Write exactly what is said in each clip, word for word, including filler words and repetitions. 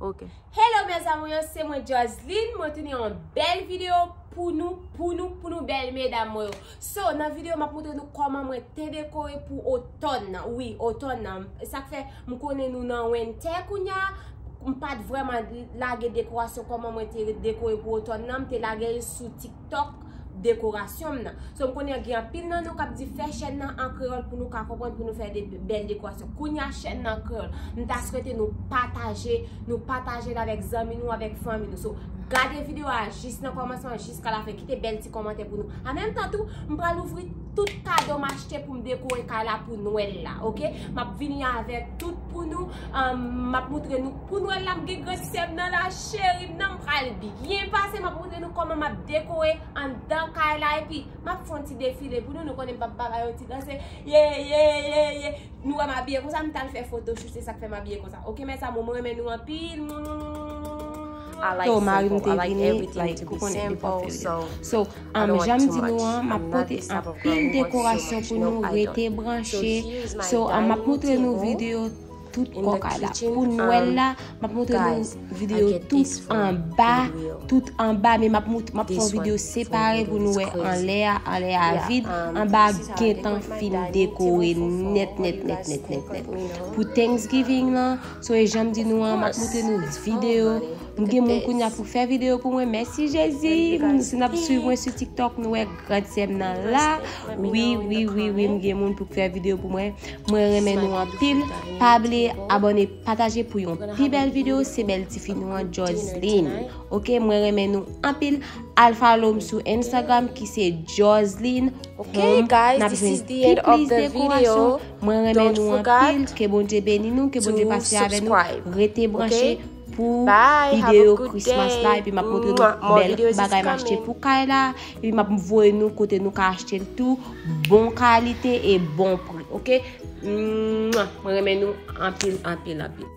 Hello mes amours, se mwen Joseline, mwen tounen yon bèl videyo pou nou, pou nou, pou nou bèl medam mwen yo. So, nan videyo m ap montre nou kòman mwen te dekore pou otòn nan. Wi, otòn nan. Sa k fè m konnen nou nan winter kounya, m pa t vrèman lage dekorasyon kòman mwen te dekore pou otòn nan, m te lage l sou TikTok dekorasyon m nan. So, m konnen gen anpil nan nou k ap di fè chèn nan an kreyòl pou nou ka konprann, pou nou fè de bèl dekorasyon. Kounya chèn nan an kreyòl, m ta swete nou pataje, nou pataje l avèk zanmi nou, avèk fanmi nou. So, gade videyo a jis nan kòmansman jiska lafen, kite bèl ti kòmantè pou nou. An menm tan tou, m pral ouvri tout kado m achte pou m dekore kay la pou Nwèl la, oke? M ap vini avèk tout pou nou. Ahn, m ap montre nou pou Nwèl la, m gen gran sè m nan la, cheri m nan, m pral byen pase. M ap montre nou kòman m ap dekore anndan kay la, epi m ap fè yon ti defile pou nou. Nou konnen m p ap pa ba yo ti danse. Ye, ye, ye, ye. Nou wè m abiye konsa, m t al fè fotochout, se sa k fè m abiye konsa. Oke, mes amours, mwen renmen nou anpil. So, mari m te vini, like, ou konnen, li pa fè videyo. So, um, jan m di nou an, m ap pote anpil dekorasyon pou nou, rete branche. So, um, m ap montre nou videyo tout kò kay la. Pou Nwèl la, m ap montre nou videyo tout anba, tout anba, men m ap mont-, m ap fè yon videyo separe pou nou wè anlè a, anlè a vid, anba gentan fin dekore nèt, nèt, nèt, nèt, nèt, nèt. Pou Thanksgiving lan, so e jan m di nou an, m ap montre nou videyo. M gen moun kounya pou fè videyo pou mwen. Mèsi Jezi. Moun si n ap swiv mwen sou TikTok, nou wè grand sè m nan la. Wi, wi, wi, wi, m gen moun pou fè videyo pou mwen. Mwen renmen nou anpil. Pa bliye abòne, pataje pou yon pi bèl videyo. Se bèl tifi nou an, Joseline. Oke, mwen renmen nou anpil. Al follow m sou Instagram ki se Joseline Home. N ap jwenn pi plis dekorasyon. Mwen renmen nou anpil. Ke Bondye beni nou, ke Bondye pase avè nou. Rete branche pou videyo Christmas la, epi m ap montre nou bèl bagay m achte pou kay la, epi m ap voye nou kote nou ka achte l tou, bon kalite e bon pri, oke? Mwen renmen nou anpil, anpil, anpil.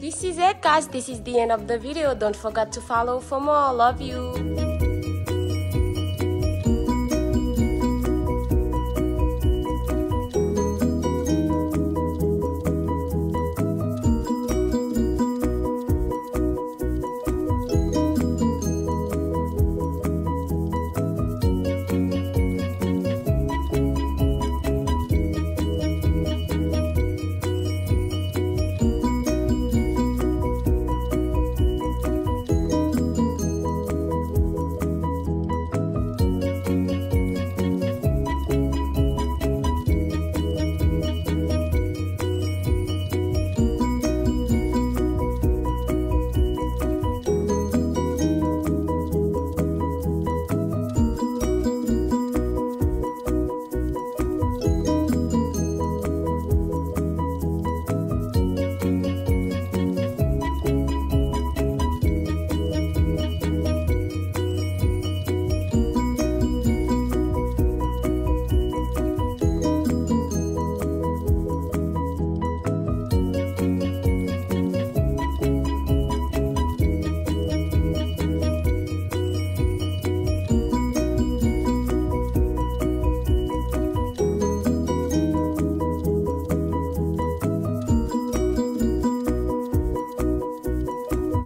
This is it, guys. This is the end of the video. Don't forget to follow for more. Love you.